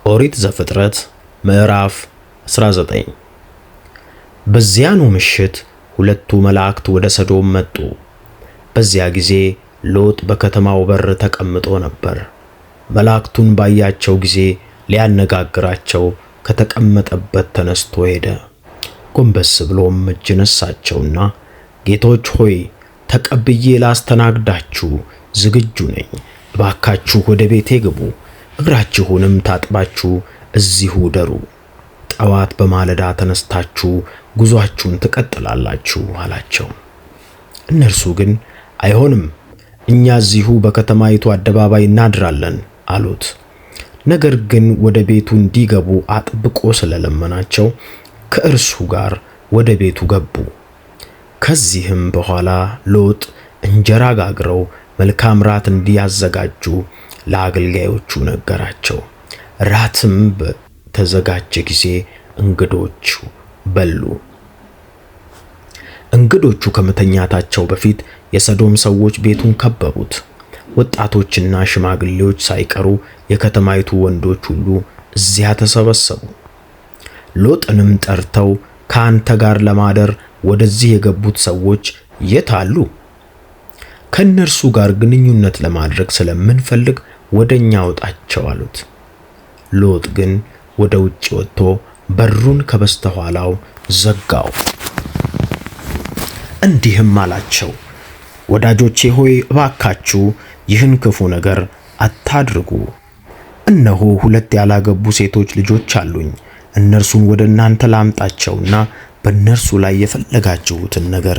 ኦሪት ዘፍጥረት ምዕራፍ 19። በዚያኑ ምሽት ሁለቱ መላእክት ወደ ሰዶም መጡ። በዚያ ጊዜ ሎጥ በከተማው በር ተቀምጦ ነበር። መላእክቱን ባያቸው ጊዜ ሊያነጋግራቸው ከተቀመጠበት ተነስቶ ሄደ። ጎንበስ ብሎም እጅ ነሳቸውና ጌቶች ሆይ፣ ተቀብዬ ላስተናግዳችሁ ዝግጁ ነኝ። እባካችሁ ወደ ቤቴ ግቡ፣ እግራችሁንም ታጥባችሁ እዚሁ ደሩ። ጠዋት በማለዳ ተነስታችሁ ጉዟችሁን ትቀጥላላችሁ አላቸው። እነርሱ ግን አይሆንም፣ እኛ እዚሁ በከተማይቱ አደባባይ እናድራለን አሉት። ነገር ግን ወደ ቤቱ እንዲገቡ አጥብቆ ስለለመናቸው ከእርሱ ጋር ወደ ቤቱ ገቡ። ከዚህም በኋላ ሎጥ እንጀራ ጋግረው መልካም ራት እንዲያዘጋጁ ለአገልጋዮቹ ነገራቸው። ራትም በተዘጋጀ ጊዜ እንግዶቹ በሉ። እንግዶቹ ከመተኛታቸው በፊት የሰዶም ሰዎች ቤቱን ከበቡት። ወጣቶችና ሽማግሌዎች ሳይቀሩ የከተማይቱ ወንዶች ሁሉ እዚያ ተሰበሰቡ። ሎጥንም ጠርተው ከአንተ ጋር ለማደር ወደዚህ የገቡት ሰዎች የት አሉ? ከእነርሱ ጋር ግንኙነት ለማድረግ ስለምንፈልግ ወደ እኛ አውጣቸው አሉት። ሎጥ ግን ወደ ውጭ ወጥቶ በሩን ከበስተኋላው ዘጋው። እንዲህም አላቸው፣ ወዳጆቼ ሆይ፣ እባካችሁ ይህን ክፉ ነገር አታድርጉ። እነሆ ሁለት ያላገቡ ሴቶች ልጆች አሉኝ። እነርሱን ወደ እናንተ ላምጣቸውና በእነርሱ ላይ የፈለጋችሁትን ነገር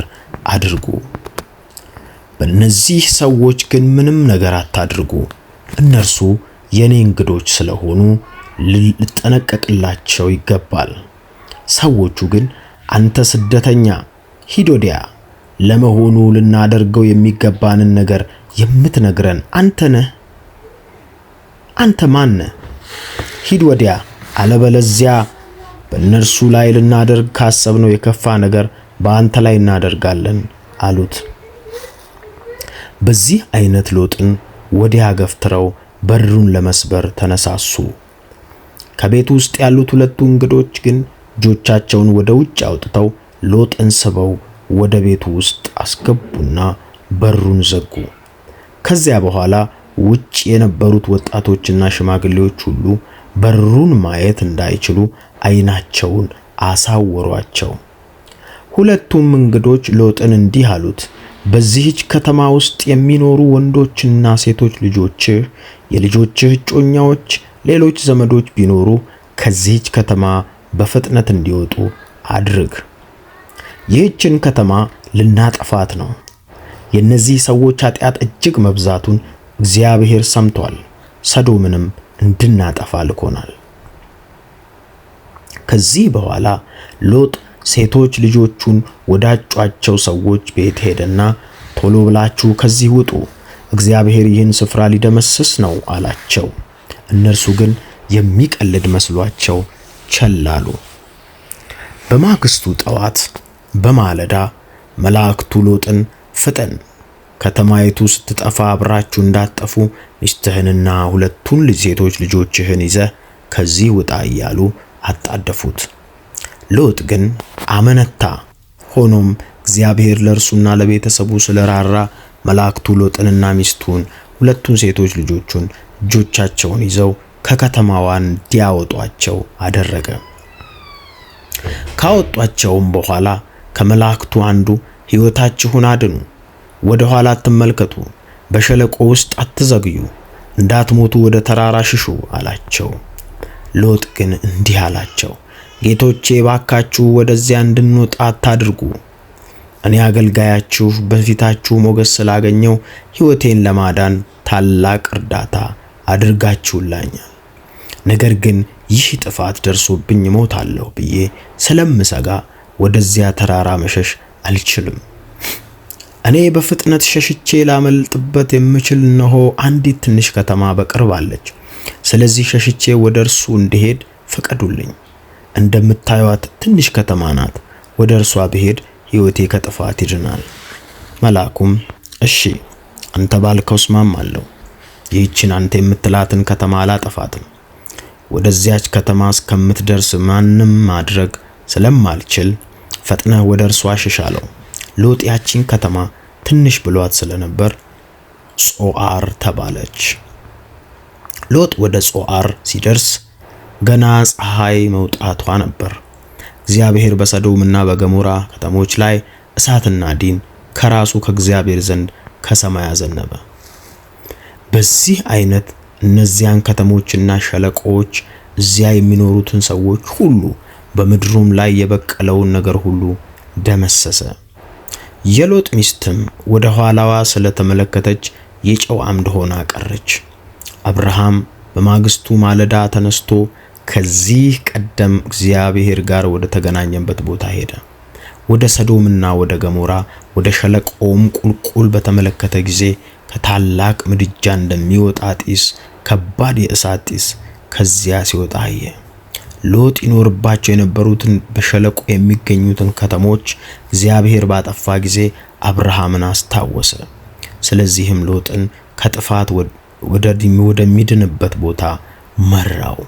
አድርጉ። በእነዚህ ሰዎች ግን ምንም ነገር አታድርጉ። እነርሱ የኔ እንግዶች ስለሆኑ ልጠነቀቅላቸው ይገባል። ሰዎቹ ግን አንተ ስደተኛ፣ ሂድ ወዲያ፣ ለመሆኑ ልናደርገው የሚገባንን ነገር የምትነግረን አንተ ነህ? አንተ ማን ነህ? ሂድ ወዲያ፣ አለበለዚያ በእነርሱ ላይ ልናደርግ ካሰብነው የከፋ ነገር በአንተ ላይ እናደርጋለን አሉት። በዚህ አይነት ሎጥን ወዲያ ገፍትረው በሩን ለመስበር ተነሳሱ። ከቤቱ ውስጥ ያሉት ሁለቱ እንግዶች ግን እጆቻቸውን ወደ ውጭ አውጥተው ሎጥን ስበው ወደ ቤቱ ውስጥ አስገቡና በሩን ዘጉ። ከዚያ በኋላ ውጭ የነበሩት ወጣቶችና ሽማግሌዎች ሁሉ በሩን ማየት እንዳይችሉ ዓይናቸውን አሳወሯቸው። ሁለቱም እንግዶች ሎጥን እንዲህ አሉት፣ በዚህች ከተማ ውስጥ የሚኖሩ ወንዶችና ሴቶች ልጆችህ፣ የልጆችህ እጮኛዎች፣ ሌሎች ዘመዶች ቢኖሩ ከዚህች ከተማ በፍጥነት እንዲወጡ አድርግ። ይህችን ከተማ ልናጠፋት ነው። የእነዚህ ሰዎች ኃጢአት እጅግ መብዛቱን እግዚአብሔር ሰምቷል፣ ሰዶምንም እንድናጠፋ ልኮናል። ከዚህ በኋላ ሎጥ ሴቶች ልጆቹን ወዳጯቸው ሰዎች ቤት ሄደና ቶሎ ብላችሁ ከዚህ ውጡ፣ እግዚአብሔር ይህን ስፍራ ሊደመስስ ነው አላቸው። እነርሱ ግን የሚቀልድ መስሏቸው ቸል አሉ። በማግስቱ ጠዋት በማለዳ መላእክቱ ሎጥን ፍጠን፣ ከተማይቱ ስትጠፋ አብራችሁ እንዳትጠፉ ሚስትህንና ሁለቱን ሴቶች ልጆችህን ይዘህ ከዚህ ውጣ እያሉ አጣደፉት። ሎጥ ግን አመነታ። ሆኖም እግዚአብሔር ለእርሱና ለቤተሰቡ ስለራራ መላእክቱ ሎጥንና ሚስቱን ሁለቱን ሴቶች ልጆቹን እጆቻቸውን ይዘው ከከተማዋ እንዲያወጧቸው አደረገ። ካወጧቸውም በኋላ ከመላእክቱ አንዱ ሕይወታችሁን አድኑ፣ ወደ ኋላ አትመልከቱ፣ በሸለቆ ውስጥ አትዘግዩ፣ እንዳትሞቱ ወደ ተራራ ሽሹ አላቸው። ሎጥ ግን እንዲህ አላቸው፣ ጌቶቼ ባካችሁ ወደዚያ እንድንወጣ አታድርጉ። እኔ አገልጋያችሁ በፊታችሁ ሞገስ ስላገኘው ሕይወቴን ለማዳን ታላቅ እርዳታ አድርጋችሁላኛል። ነገር ግን ይህ ጥፋት ደርሶብኝ እሞታለሁ ብዬ ስለምሰጋ ወደዚያ ተራራ መሸሽ አልችልም። እኔ በፍጥነት ሸሽቼ ላመልጥበት የምችል እነሆ አንዲት ትንሽ ከተማ በቅርብ አለች። ስለዚህ ሸሽቼ ወደ እርሱ እንድሄድ ፍቀዱልኝ። እንደምታዩት ትንሽ ከተማ ናት። ወደ እርሷ ብሄድ ሕይወቴ ከጥፋት ይድናል። መልአኩም እሺ አንተ ባልከው እስማማለሁ፣ ይህችን አንተ የምትላትን ከተማ አላጠፋትም። ወደዚያች ከተማ እስከምትደርስ ማንም ማድረግ ስለማልችል ፈጥነህ ወደ እርሷ ሽሽ አለው። ሎጥ ያቺን ከተማ ትንሽ ብሏት ስለነበር ጾአር ተባለች። ሎጥ ወደ ጾአር ሲደርስ ገና ፀሐይ መውጣቷ ነበር። እግዚአብሔር በሰዶምና በገሞራ ከተሞች ላይ እሳትና ዲን ከራሱ ከእግዚአብሔር ዘንድ ከሰማይ አዘነበ። በዚህ አይነት እነዚያን ከተሞችና ሸለቆዎች፣ እዚያ የሚኖሩትን ሰዎች ሁሉ፣ በምድሩም ላይ የበቀለውን ነገር ሁሉ ደመሰሰ። የሎጥ ሚስትም ወደ ኋላዋ ስለተመለከተች የጨው አምድ ሆና ቀረች። አብርሃም በማግስቱ ማለዳ ተነስቶ ከዚህ ቀደም እግዚአብሔር ጋር ወደ ተገናኘበት ቦታ ሄደ። ወደ ሰዶምና ወደ ገሞራ፣ ወደ ሸለቆውም ቁልቁል በተመለከተ ጊዜ ከታላቅ ምድጃ እንደሚወጣ ጢስ፣ ከባድ የእሳት ጢስ ከዚያ ሲወጣ አየ። ሎጥ ይኖርባቸው የነበሩትን በሸለቆ የሚገኙትን ከተሞች እግዚአብሔር ባጠፋ ጊዜ አብርሃምን አስታወሰ። ስለዚህም ሎጥን ከጥፋት ወደሚድንበት ቦታ መራው።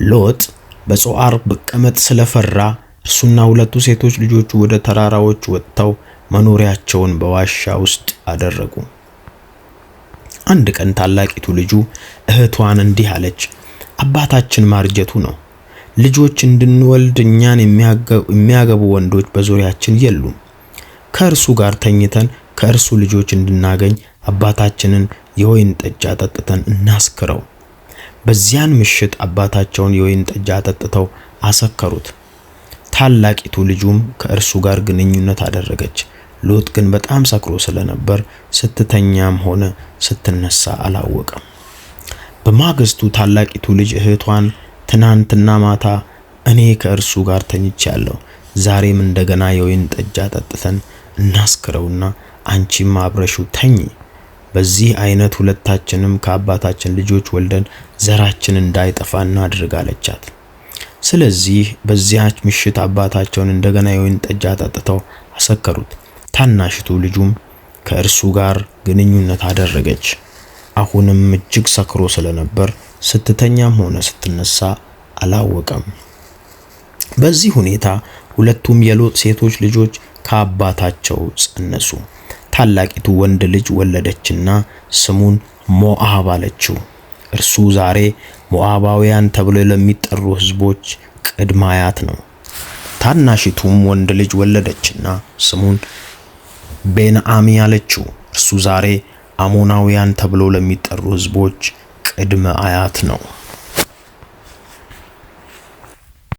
ሎጥ በጾአር መቀመጥ ስለፈራ እርሱና ሁለቱ ሴቶች ልጆቹ ወደ ተራራዎች ወጥተው መኖሪያቸውን በዋሻ ውስጥ አደረጉ። አንድ ቀን ታላቂቱ ልጁ እህቷን እንዲህ አለች፣ አባታችን ማርጀቱ ነው። ልጆች እንድንወልድ እኛን የሚያገቡ ወንዶች በዙሪያችን የሉም። ከእርሱ ጋር ተኝተን ከእርሱ ልጆች እንድናገኝ አባታችንን የወይን ጠጅ አጠጥተን እናስክረው። በዚያን ምሽት አባታቸውን የወይን ጠጅ አጠጥተው አሰከሩት። ታላቂቱ ልጁም ከእርሱ ጋር ግንኙነት አደረገች። ሎጥ ግን በጣም ሰክሮ ስለነበር ስትተኛም ሆነ ስትነሳ አላወቀም። በማግስቱ ታላቂቱ ልጅ እህቷን፣ ትናንትና ማታ እኔ ከእርሱ ጋር ተኝቻለሁ፣ ዛሬም እንደገና የወይን ጠጅ አጠጥተን እናስክረውና አንቺም አብረሽው ተኚ። በዚህ አይነት ሁለታችንም ከአባታችን ልጆች ወልደን ዘራችን እንዳይጠፋ እናድርግ አለቻት። ስለዚህ በዚያች ምሽት አባታቸውን እንደገና የወይን ጠጅ አጠጥተው አሰከሩት። ታናሽቱ ልጁም ከእርሱ ጋር ግንኙነት አደረገች። አሁንም እጅግ ሰክሮ ስለነበር ስትተኛም ሆነ ስትነሳ አላወቀም። በዚህ ሁኔታ ሁለቱም የሎጥ ሴቶች ልጆች ከአባታቸው ጸነሱ። ታላቂቱ ወንድ ልጅ ወለደችና ስሙን ሞዓብ አለችው። እርሱ ዛሬ ሞዓባውያን ተብለው ለሚጠሩ ሕዝቦች ቅድመ አያት ነው። ታናሺቱም ወንድ ልጅ ወለደችና ስሙን ቤንአሚ አለችው። እርሱ ዛሬ አሞናውያን ተብለው ለሚጠሩ ሕዝቦች ቅድመ አያት ነው።